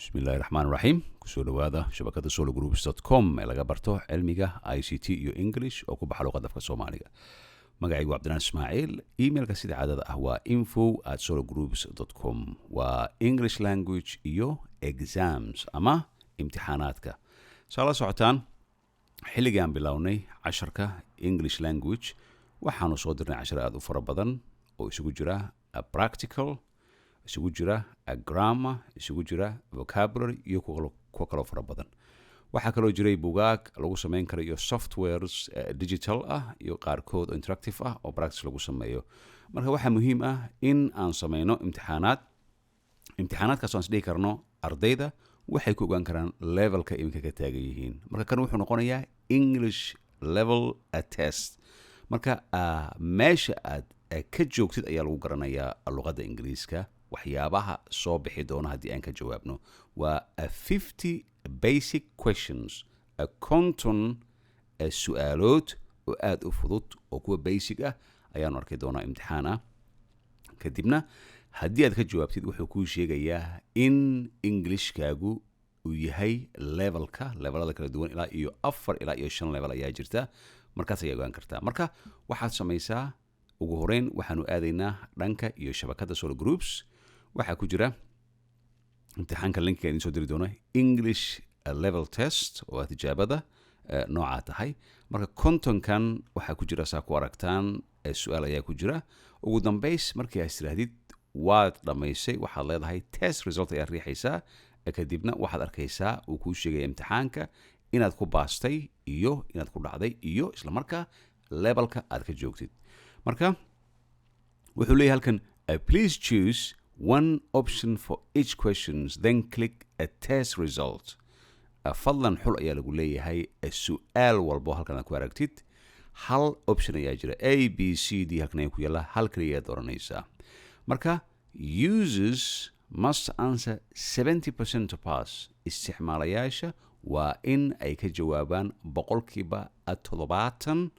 Bismillahi raxmaan raxiim. Kusoo dhowaada shabakada sologroups.com ee laga barto cilmiga ICT iyo English oo ku baxa luqadda afka Soomaaliga. Magacaygu waa Cabdinaan Ismaaciil. Emailka sida caadada ah waa info@sologroups.com. Waa English language iyo exams ama imtixaanaadka. Saa la socotaan, xilligii aan bilownay casharka English language, waxaanu soo dirnay cashar aada u fara badan oo isugu jira practical, isugu jira grammar, isugu jira vocabulary iyo kuwo kaloo fara badan. Waxaa kaloo jiray bugaag lagu sameyn karo iyo softwares digital ah iyo qaarkood oo interactive ah oo practice lagu sameeyo. Marka waxaa muhiim ah in aan sameyno imtixaanaad, imtixaanaadkaas oo aan isdhihi karno ardayda waxay ku ogaan karaan levelka iminka ka taagan yihiin. Marka kan wuxuu noqonayaa English level test. Marka meesha aad ka joogtid ayaa lagu garanayaa luqadda Ingiriiska. Waxyaabaha soo bixi doona haddii aan ka jawaabno waa 50 basic questions, 50 su-aalood oo aada u fudud oo kuwa basic ah ayaanu arki doonaa, imtixaan ah. Kadibna haddii aad ka jawaabtid, wuxuu kuu sheegayaa in Englishkaagu uu yahay levelka, levelada kala duwan, ilaa iyo afar ilaa iyo shan level ayaa jirta. Markaas ayaa ogaan kartaa. Marka waxaad samaysaa, ugu horeyn waxaanu aadaynaa dhanka iyo shabakadda Solo Groups. Waxaa ku jira imtixaanka, linkiga idin soo diri doono, English level test oo ah tijaabada noocaa tahay. Marka 50-kan waxaa ku jira, saa ku aragtaan, su-aal ayaa ku jira. Ugu dambays markii aad istiraahdid waad dhammaysay, waxaad leedahay test result ayaad riixaysaa. Kadibna waxaad arkaysaa uu kuu sheegaya imtixaanka inaad ku baastay iyo inaad ku dhacday iyo isla markaa levelka aad ka joogtid. Marka wuxuu leeyahay halkan, "Please choose one option for each questions, then click a test result." Fadlan xul ayaa lagu leeyahay su-aal walbo halkan aad ku aragtid. Hal option ayaa jira, A, B, C, D halkan ayaa ku yaalla, hal kaliya ayaad dooranaysaa. Marka users must answer 70% to pass. Isticmaalayaasha waa in ay ka jawaabaan 70%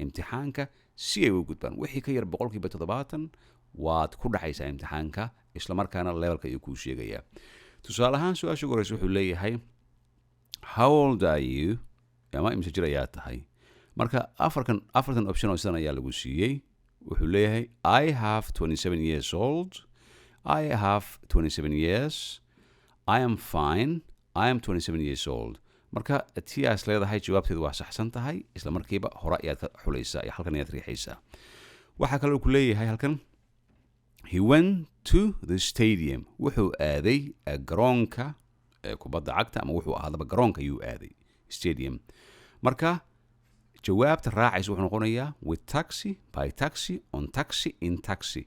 imtixaanka si ay u gudbaan. Wixii ka yar 70% waad ku dhacaysaa imtixaanka, islamarkaana levelka ayuu kuu sheegayaa. Tusaale ahaan, su-aasha ugu horeysa wuxuu leeyahay, "How old are you?" ama imse jir ayaa tahay? Marka afartan option oo sidan ayaa lagu siiyey. Wuxuu leeyahay, "I have 27 years old," "I have 27 years," "I am fine," "I am 27 years old." Marka tiaas leedahay jawaabteedu waa saxsan tahay, isla markiiba hore ayaad ka xulaysaa iyo halkan ayaad riixaysaa. Waxaa kaloo ku leeyahay halkan, "He went to the stadium." Wuxuu aaday garoonka kubadda cagta ama wuxuu ahaadaba garoonka ayuu aaday, stadium. Marka jawaabta raacaysa wuxuu noqonayaa with taxi, by taxi, on taxi, in taxi.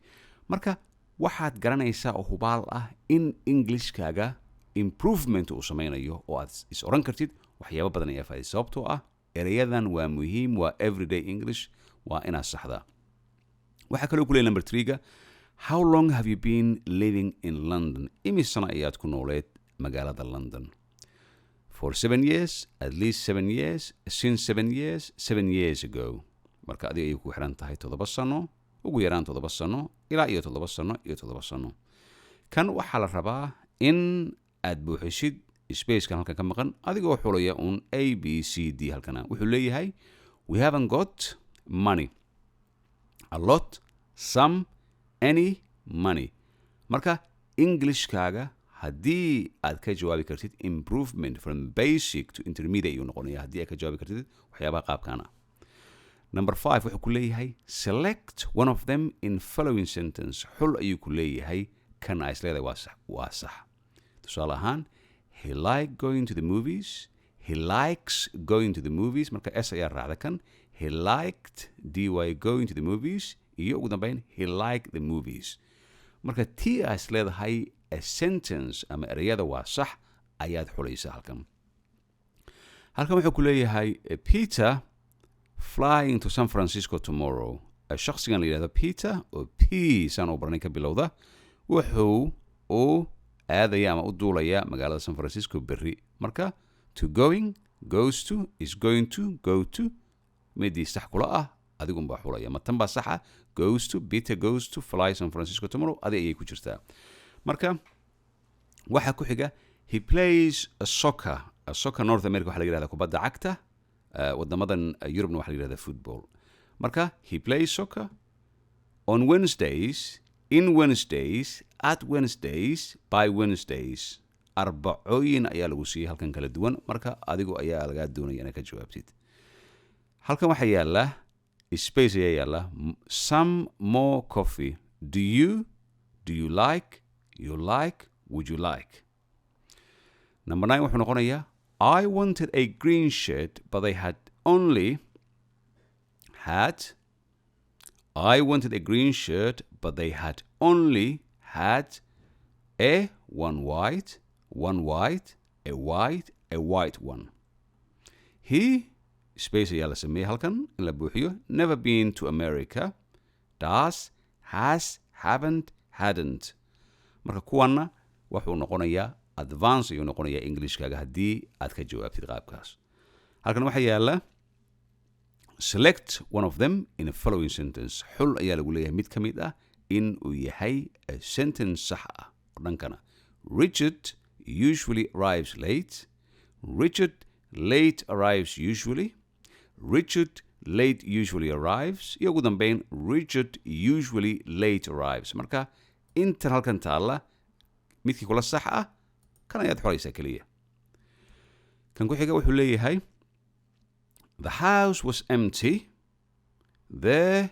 Marka waxaad garanaysaa oo hubaal ah in Englishkaaga improvement uu sameynayo oo aad is oran kartid waxyaabo badan ayaa faa'iday, sababtoo ah ereyadan waa muhiim, waa everyday English, waa inaad saxdaa. Waxaa kaloo ku leeyahy number three-ga, "How long have you been living in London?" Imis sano ayaad ku nooleed magaalada London? For 7 years, at least 7 years, since 7 years, 7 years ago. Marka adiga ayay ku xiran tahay, 7 sano, ugu yaraan 7 sano, ilaa iyo 7 sano iyo 7 sano. Kan waxaa la rabaa in aad buuxisid spacekan halkan ka maqan adigoo xulaya un A, B, C, D. Halkana wuxuu leeyahay, "We haven't got money, a lot, some, any money." Marka Englishkaaga haddii aad ka jawaabi kartid, improvement from basic to intermediate ayuu noqonaya haddii aad ka jawaabi kartid waxyaabaha qaabkan ah. Number five wuxuu ku leeyahay, "Select one of them in following sentence." Xul ayuu ku leeyahay kan aa isleedahay waa sax, waa sax. Tusaale ahaan, "He like going to the movies," "He likes going to the movies." Marka s ayaa raacda kan. "He liked dy going to the movies," iyo ugu dambeyn, "He liked the movies." Marka tii aa is leedahay a sentence ama ereyada waa sax ayaad xulaysaa halkan. Halkan wuxuu ku leeyahay, "Peter flying to San Francisco tomorrow." Shakhsigan la yidhahdo Peter oo P saan u baranay ka bilowda wuxuu u aadaya ama u duulaya magaalada San Francisco berri. Marka to going, goes to, is going to, go to, midii sax kula ah adigunbaa xulaya. Ma tan baa saxa? Goes to, Peter goes to fly San Francisco tomorrow, adi ayay ku jirtaa. Marka waxaa ku xiga, He plays a soccer. A soccer North America waxaa laga yihahdaa kubadda cagta, wadamadan Yurubna waxaa la yihahdaa football. Marka he plays soccer on Wednesdays, in Wednesdays, at Wednesdays, by Wednesdays. Arbacooyin ayaa lagu siiyey halkan kala duwan. Marka adigu ayaa lagaa doonaya inaad ka jawaabtid. Halkan waxaa yaala space ayaa yaala. Some more coffee. Do you, do you like, you like, would you like? Number 9 wuxuu noqonayaa: I wanted a green shirt, but they had only had. I wanted a green shirt, but they had only had a one white, one white, a white, a white one. He space ayaa la sameeyey halkan in la buuxiyo. Never been to America. Does, has, haven't, hadn't. Marka kuwanna wuxuu noqonayaa advance ayuu noqonayaa Englishkaaga haddii aad ka jawaabtid qaabkaas. Halkan waxaa yaala: select one of them in a following sentence. Xul ayaa lagu leeyahay mid ka mid ah in uu yahay a sentence sax ah oo dhankana. Richard usually arrives late. Richard late arrives usually. Richard late usually arrives. Iyo ugu dambeyn, Richard usually late arrives. Marka intan halkan taalla midkii kula sax ah kan ayaad xoraysaa keliya. Kan ku xiga wuxuu leeyahay: the house was empty. There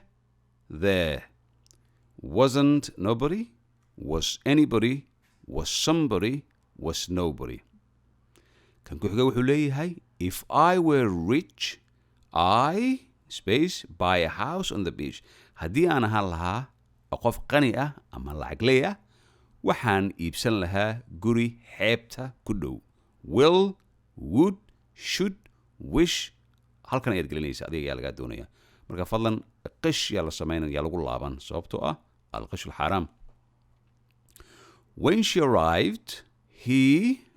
wasn't nobody, was anybody, was somebody, was nobody. Kan ku xiga wuxuu leeyahay: if I were rich, I space buy a house on the beach. Haddii aan ahaan lahaa qof qani ah ama lacagley ah, waxaan iibsan lahaa guri xeebta ku dhow. Will, would, should, wish. Halkan ayaad gelinaysa, adiga ayaa lagaa doonaya. Marka fadlan qish yaa la samaynaya, yaa lagu laaban, sababtoo ah الغش الحرام. When she arrived, he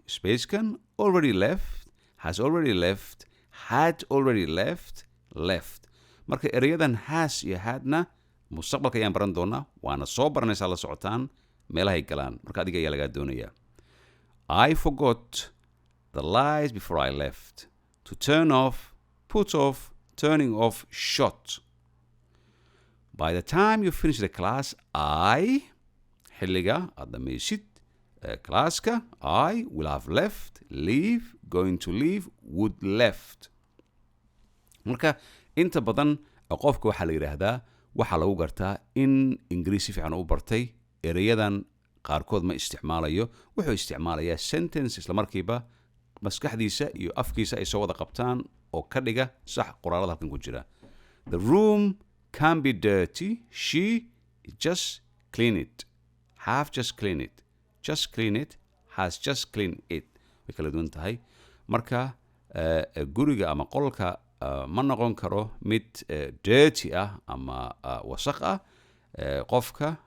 spacekan already left, has already left, had already left, left. Marka ereyadan has iyo hadna mustaqbalka ayaan baran doonaa, waana soo baranaysaa, la socotaan meelahay galaan. Marka adiga ayaa lagaa doonayaa. I forgot the lights before I left. To turn off, put off, turning off, shot. By the time you finish the class, I xilliga aad dhamaysid classka, I will have left, leave, going to leave, would left. Marka inta badan qofka waxaa la yidhaahdaa, waxaa lagu gartaa in Ingiriis si fiican u bartay, ereyadan qaarkood ma isticmaalayo. Wuxuu isticmaalayaa sentence islamarkiiba maskaxdiisa iyo afkiisa ay soo wada qabtaan oo ka dhiga sax qoraalada halkan ku jira. The room can be dirty. She just clean it, have just clean it, just clean it, has just clean it. Way kala duwan tahay. Marka guriga ama qolka ma noqon karo mid dirty ah ama wasaq ah. Qofka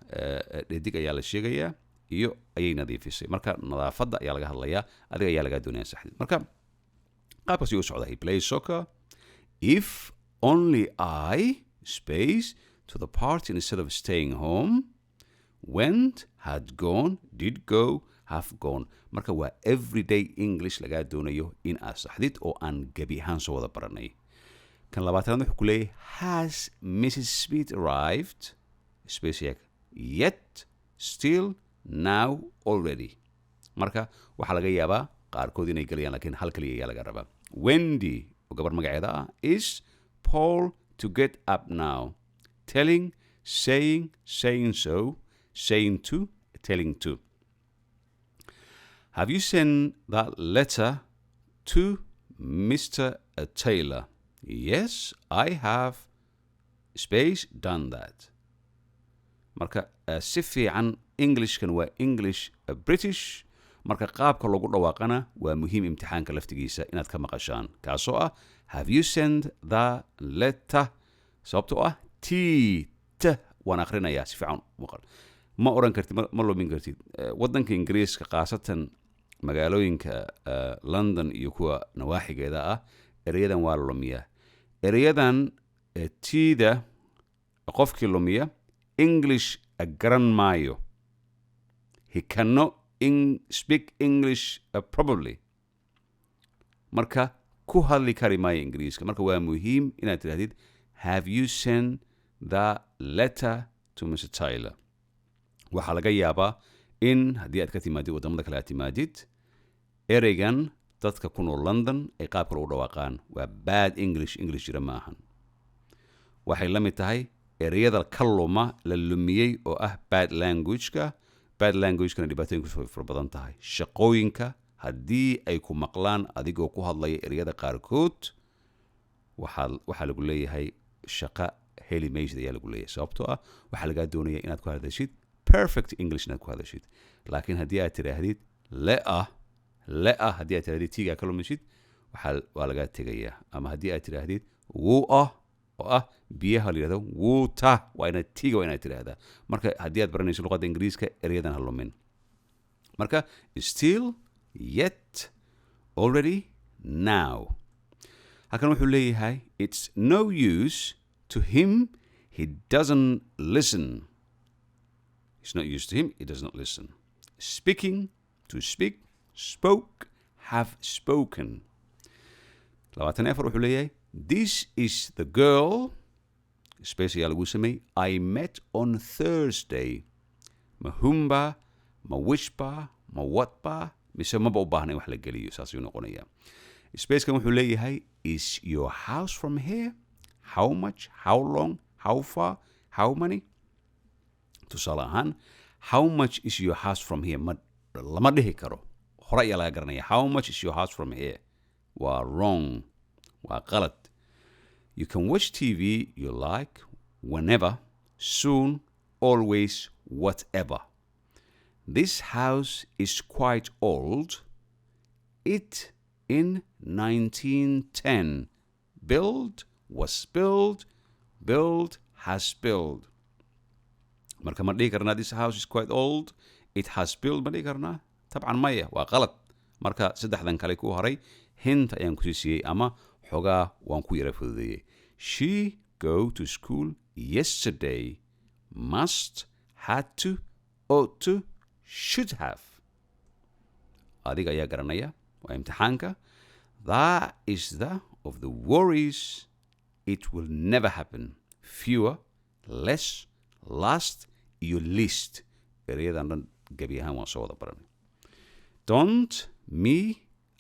dhedig ayaa la sheegayaa iyo ayay nadiifisay. Marka nadaafadda ayaa laga hadlayaa, adiga ayaa lagaa doonaya saxdi. Marka qaabkaas ayuu u socdaa. He plays soccer. If only I space to the party instead of staying home. Went, had gone, did go, have gone. Marka waa everyday English lagaa doonayo in aad saxdid oo aan gebi ahaan soo wada baranay. Kan 20aad wuxuu ku leeyahay: has Mrs Smith arrived space yet, still, now, already? Marka waxaa laga yaabaa qaarkood inay gelayaan, laakiin hal kaliya ayaa laga rabaa. Wendy oo gabar magaceeda ah is Paul to get up now. Telling, saying, saying so, saying to, telling to. Have you sent that letter to Mr. Taylor? Yes, I have space done that. Marka si fiican Englishkan waa English British. Marka qaabka lagu dhawaaqana waa muhiim imtixaanka laftigiisa inaad ka maqashaan, kaasoo ah "have you sent the letter", sababtoo ah t t waan akhrinayaa si fiican maqal. Ma oran kartid, ma lumin kartid. Waddanka Ingiriiska, khaasatan magaalooyinka London iyo kuwa nawaaxigeeda ah, ereyadan waa la lumiyaa. Ereyadan tiida qofkii lumiya English garan maayo. He cannot Speak English probably. Marka ku hadli kari maayo Ingiriiska. Marka waa muhiim inaad tidhahdid, "Have you sent the letter to Mr Tyler?" Waxaa laga yaabaa in haddii aad ka timaadid waddamada kale aad timaadid, ereygan dadka ku nool London ay qaab kale u dhawaaqaan. Waa bad English, English jira ma ahan. Waxay la mid tahay ereyada ka luma, la lumiyey, oo ah bad language-ka. Bad language-kana dhibaatooyinku way fara badan tahay. Shaqooyinka haddii ay ku maqlaan adigoo ku hadlaya ereyada qaarkood, waxaa lagu leeyahay shaqo heli maysid ayaa lagu leeyahay, sababtoo ah waxaa lagaa doonaya inaad ku hadashid perfect English, inaad ku hadashid. Laakiin haddii aad tidhaahdid le ah le ah, haddii aad tidhahdid tiigaa ka lumisid, waa lagaa tegayaa. Ama haddii aad tidhaahdid wuu ah, oo ah biyaha la yidhahdo wuta, waa inaad tiga, waa inaad tidhaahdaa. Marka haddii aad baranayso luqadda Ingiriiska, ereyadan ha lumin. Marka still, yet, already, now. Halkan wuxuu leeyahay, "It's no use to him, he doesn't listen." It's not use to him, he does not listen. Speaking, to speak, spoke, have spoken. 24 wuxuu leeyahay, "This is the girl," space ayaa lagu sameeyey, "I met on Thursday." Ma whom-ba, ma which-ba, ma what-ba, mise maba u baahna in wax la geliyo? Saasayuu noqonayaa. Spacekan wuxuu leeyahay, "Is your house from here?" How much, how long, how far, how many. Tusaale ahaan, "How much is your house from here?" Ma lama dhihi karo, hore ayaa laga garanaya. "How much is your house from here?" Waa wrong, waa qalad. You can watch TV you like whenever, soon, always, whatever. This house is quite old. It in 1910. Build, was built, build, has built. Marka ma dhihi karnaa, "This house is quite old, it has built"? Ma dhihi karnaa? Tabcan maya, waa qalad. Marka saddexdan kale ku haray, hint ayaan kusii siiyey ama xogaa waan ku yara fududeeyey. She go to school yesterday. Must, had to, ought to, should have. Adiga ayaa garanaya, waa imtixaanka. That is the of the worries, it will never happen. Fewer, less, last iyo least. Ereyadan dhan gebi ahaan waan soo wada baranay. Don't me,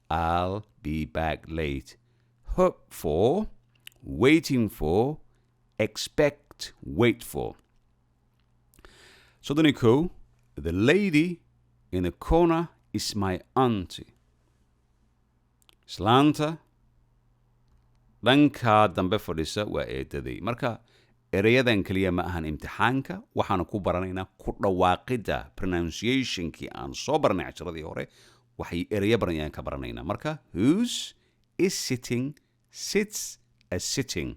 I'll be back late. Hope for, waiting for, expect, wait for. 31. The lady in the corner is my auntie. Islaanta dhankaa dambe fadhisa waa eedaday. Marka ereyadan keliya ma ahan imtixaanka, waxaanu ku baranaynaa ku dhawaaqidda, pronunciationkii aan soo baranay casharadii hore. Waxay ereyo badan ayaan ka baranaynaa. Marka whose is sitting, sits, a sitting,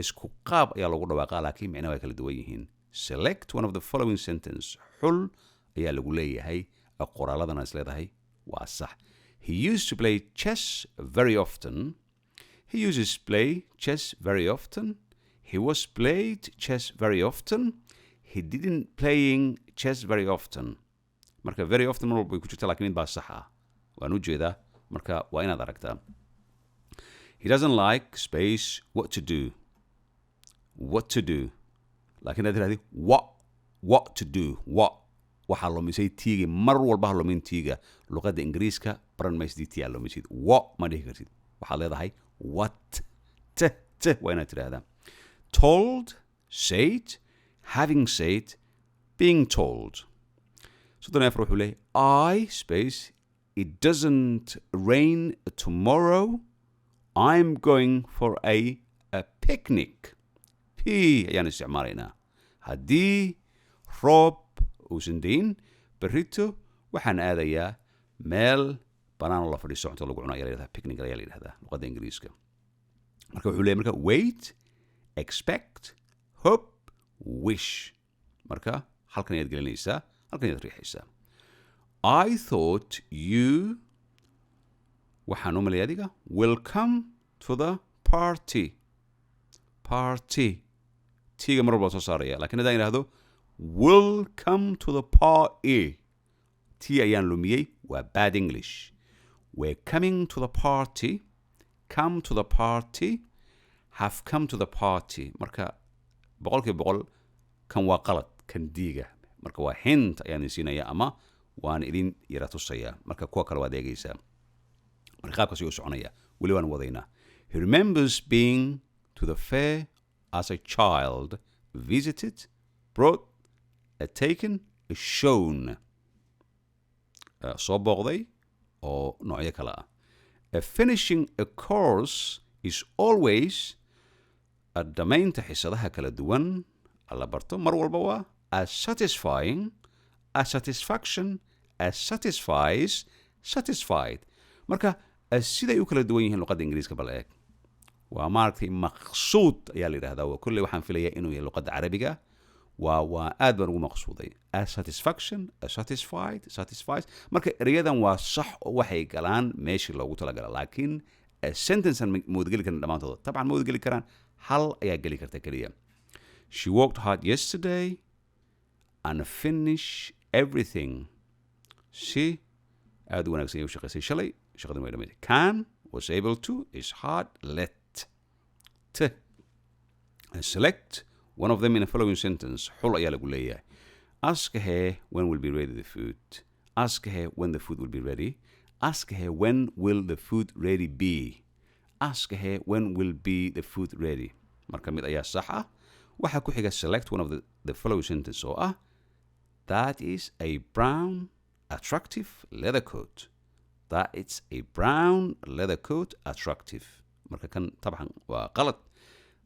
isku qaab ayaa lagu dhawaaqaa, laakiin micnaha way kala duwan yihiin. Select one of the following sentence. Xul ayaa lagu leeyahay qoraaladana is leedahay waa sax. He used to play chess very often. He uses play chess very often. He was played chess very often. He didn't playing chess very often. Marka very often mar walba way ku jirta, lakin mid baa sax ah waan u jeedaa. Marka waa inaad aragtaa. He doesn't like space what to do. What to do, laakiin aad tirahdid what to do, what, waxaa lumisay tiigi. Mar walba ha lumin tiiga. Luqadda Ingiriiska baran maysid tii aa lumisid. What ma dhihi kartid, waxaad leedahay what. T t waa inaad tidhaahdaa. Told, said, having said, being told. 34 wuxuu leeyahay, "I space it doesn't rain tomorrow, I'm going for a picnic." P ayaan isticmaalaynaa. Haddii roob uusan dayn berrito, waxaan aadayaa meel banaan oo la fadhiisto, cunto lagu cuno ayaa la yidhahdaa. Picnic ayaa la yidhahdaa luqadda Ingiriiska. Marka wuxuu leeyahay, marka wait, expect, hope, wish. Marka halkan ayaad gelinaysaa, halkan ayaad riixaysaa. I thought you, waxaan u malay adiga, will come to the party. Party, tiga mar walba soo saaraya, lakin haddaan idhahdo "will come to the party", T ayaan lumiyey, waa bad English. We're coming to the party, come to the party, have come to the party. Marka 100% kan waa qalad, kan diiga. Marka waa hint ayaan idin siinaya ama waan idin yara tusayaa. Marka kuwa kale waad eegaysaa. Marka qaabkaas ayuu soconaya. Weli waan wadaynaa. He remembers being to the fair as a child, visited, brought, taken, shown. Soo booqday oo noocyo kale ah. Finishing a course is always, dhammaynta xisadaha kala duwan la barto mar walba waa a satisfying, a satisfaction, a satisfies, satisfied. Marka siday u kala duwan yihiin luqadda Ingiriiska bal eeg. Waa maaragtay maqsuud ayaa la yidhahdaa. Waa kolley waxaan filayaa inuu yahay luqadda Carabiga. Waa aad baan ugu maqsuuday. A satisfaction, a satisfied, satisfies. Marka ereyadan waa sax oo waxay galaan meeshii loogu talagala, laakiin sentencean ma wadageli karin dhammaantooda. Tabcan ma wadageli karaan, hal ayaa geli karta keliya. She worked hard yesterday and finish everything. Si aad u wanaagsan ayay u shaqaysay shalay, shaqadin way dhamaysay. Can, was able to, is hard, let. T, select one of them in the following sentence. Xul ayaa lagu leeyahay. Ask her when will be ready the food, ask her when the food will be ready, ask her when will the food ready be, ask her when will be the food ready. Marka mid ayaa sax ah. Waxaa ku xiga select one of the following sentence oo ah: That is a brown attractive leather coat. That it's a brown leather coat attractive. Marka kan tabcan waa qalad.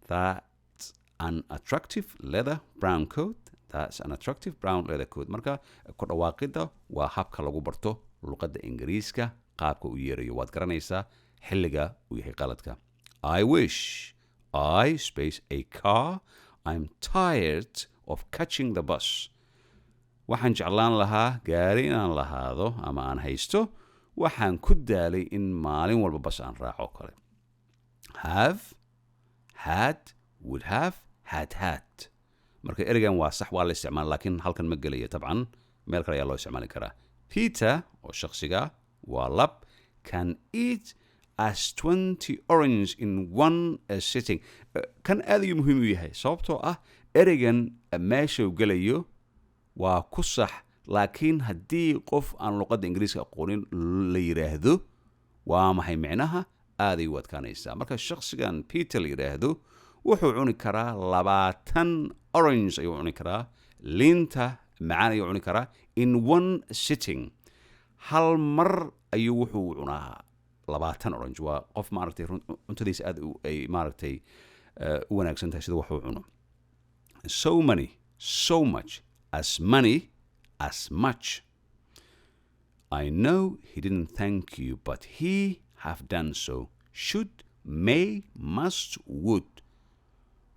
That's an attractive leather brown coat, that's an attractive brown leather coat. Marka ku dhawaaqidda waa habka lagu barto luqadda Ingiriiska. Qaabka u yeerayo waad garanaysaa xilliga uu yahay qaladka. I wish I space a car, I'm tired of catching the bus. Waxaan jeclaan lahaa gaari inaan lahaado ama aan haysto, waxaan ku daalay in maalin walba bas aan raaco kale. Have, had, would have, had had. Marka ereygan waa sax, waa la isticmaala, laakiin halkan ma gelayo tabcan, meel kale ayaa loo isticmaali karaa. Peter oo shakhsiga waa lab, can eat as 20 orange in one sitting. Kan aad ayuu muhiim u yahay, sababtoo ah ereygan meesha uu gelayo waa ku sax, laakiin haddii qof aan luqadda Ingiriiska aqoonin la yidhaahdo waa maxay micnaha, aaday u adkaanaysaa. Marka shakhsigan Peter la yidhaahdo wuxuu cuni karaa 20 orange ayuu cuni karaa, liinta macaan ayuu cuni karaa, in one sitting, hal mar ayuu wuxuu cunaa 20 orange. Waa qof maaragtay cuntadiisa aad ay maaragtay u wanaagsan tahay sida wax uu cuno. So many, so much, as many, as much. I know he didn't thank you, but he have done so. Should, may, must, would.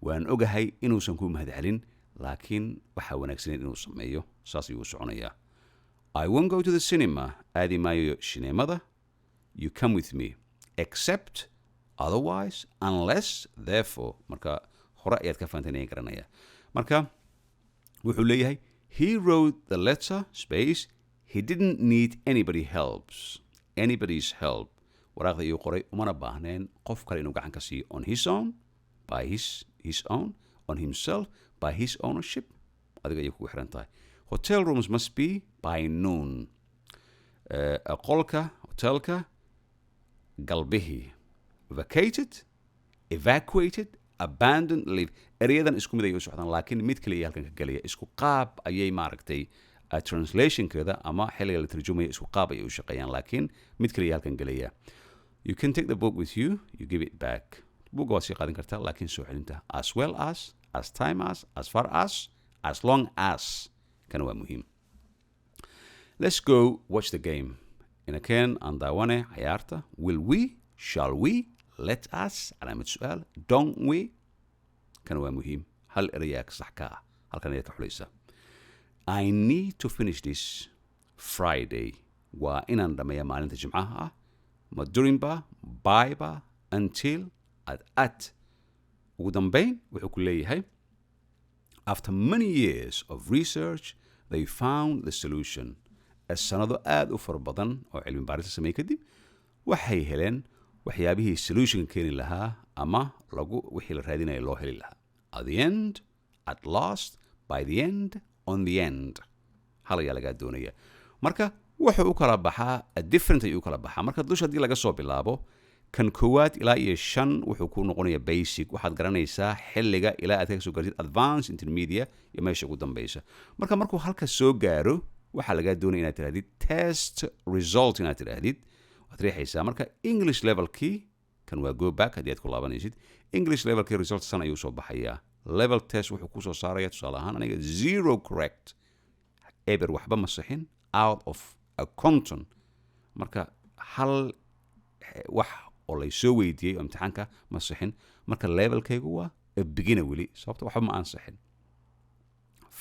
Waan ogahay inuusan ku mahadcelin, laakiin waxaa wanaagsaneyd inuu sameeyo. Saas ayuu u soconayaa. I won't go to the cinema. Aadi maayo shineemada. You come with me. Except, otherwise, unless, therefore. Marka hore ayaad ka fahanteen ayaan garanaya. Marka wuxuu leeyahay: He wrote the letter space, he didn't need anybody helps, anybody's help. Waraaqda ayuu qoray, umana baahneen qof kale inuu gacan ka siiyo. On his own, by his own, on himself, by his ownership. Adiga ayay kugu xiran tahay. Hotel rooms must be by noon. Qolka hotelka galbihii. Vacated, evacuated, abandoned, leave. Ereyadan isku mid ayay u socdaan, laakiin mid kale iyo halkan ka gelaya. Isku qaab ayay maaragtay translationkeeda ama xilliga la tarjumaya isku qaab ayay u shaqeeyaan, laakiin mid kale iyo halkan gelaya. You can take the book with you, you give it back. Buugga waad sii qaadan kartaa, laakiin soo celinta. As well as time as far as long as. Kana waa muhiim. Let's go watch the game. Inakeen aan daawane cayaarta. Will we, shall we, let us, calaamad su-aal, don't we. Kana waa muhiim, hal erayaa sax ka ah, halkan ayaad ka xulaysa. I need to finish this Friday. Waa inaan dhammeeya maalinta Jimcaha ah. Ma during ba, by ba, until, at? Ugu dambayn wuxuu ku leeyahay: After many years of research, they found the solution. Sanado aada u fara badan oo cilmi baaris la sameeyey kadib, waxay heleen waxyaabihii solution keeni lahaa ama lagu wixii la raadinaya loo heli lahaa. At the end, at last, by the end, on the end, hal ayaa lagaa doonaya. Marka wuxuu u kala baxaa different ayuu u kala baxaa. Marka dusha haddii laga soo bilaabo, kan koowaad ilaa iyo 5 wuxuu ku noqonaya basic. Waxaad garanaysaa xilliga ilaa aad ka soo gaartid advance, intermediate iyo meesha ugu dambeysa. Marka markuu halka soo gaaro, waxaa lagaa doonaya inaad tidhahdid "test result". Inaad tidhaahdid waad riixaysaa. Marka English levelkii kan waa go back haddii aad ku laabanaysid. English levelkii result san ayuu soo baxayaa. Level test wuxuu kusoo saaraya, tusaale ahaan aniga, zero correct, eber, waxba ma sixin, out of a 50. Marka hal wax oo laysoo weydiiyey oo imtixaanka ma sixin. Marka levelkaygu waa a beginner weli, sababta waxba ma aan sixin,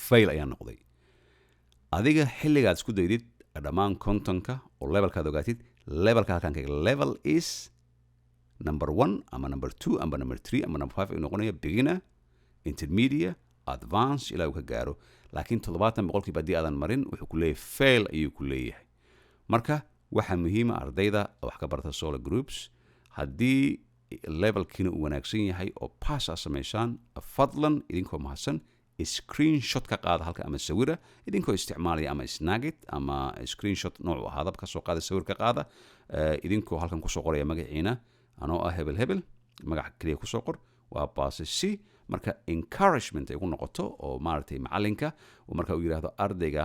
fail ayaa noqday. Adiga xilligaad isku daydid dhammaan 50-ka oo levelkaad ogaatid, levelka halkaan ka level is number one ama number two ama number three ama number five ayuu noqonaya, beginner, intermediate, advance, ilaa uu ka gaaro. Laakiin 70% haddii aadan marin, wuxuu ku leeyahay fail ayuu ku leeyahay. Marka waxaa muhiima ardayda wax ka barata Solo Groups, haddii levelkiina uu wanaagsan yahay oo pass aa samaysaan, fadlan idinkoo mahadsan screenshot ka qaada halka ama sawira idinkoo isticmaalaya ama Snagit ama screenshot noocu ahaadaba kasoo qaada, sawir ka qaada, idinkoo halkan kusoo qoraya magaciina, anoo ah hebel hebel, magaca keliya kusoo qor, waa baase c. Marka encouragement ay ku noqoto oo maaragtay macalinka uu marka uu yidhaahdo ardayga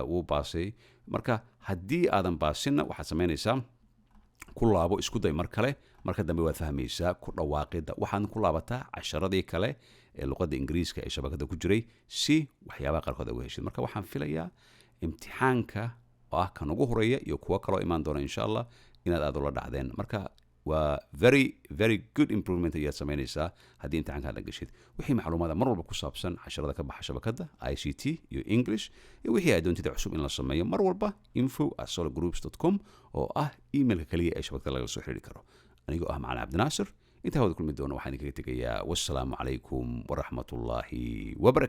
wuu baasay. Marka haddii aadan baasinna, waxaad samaynaysaa ku laabo, isku day mar kale. Marka dambe waad fahmaysaa ku dhawaaqidda. Waxaad ku laabataa casharadii kale ee luqadda Ingiriiska ee shabakada ku jiray si waxyaabaha qaarkood uga heshid. Marka waxaan filayaa imtixaanka oo ah kan ugu horeeya iyo kuwo kaloo imaan doona, insha Allah, inaad aad ula dhacdeen. Marka waa very very good improvement ayaad samaynaysaa haddii imtixaanka aad la geshid. Wixii macluumaada mar walba ku saabsan casharada ka baxa shabakadda ICT iyo English iyo wixii aad doontida cusub in la sameeyo, mar walba info@sologroups.com oo ah emailka kaliya ee shabakada lagala soo xiriiri karo. Anigoo ah Macalin Cabdinaasir, intaa wada kulmi doona, waxaan idinkaga tegayaa wassalaamu calaykum waraxmatullaahi wabarakatu.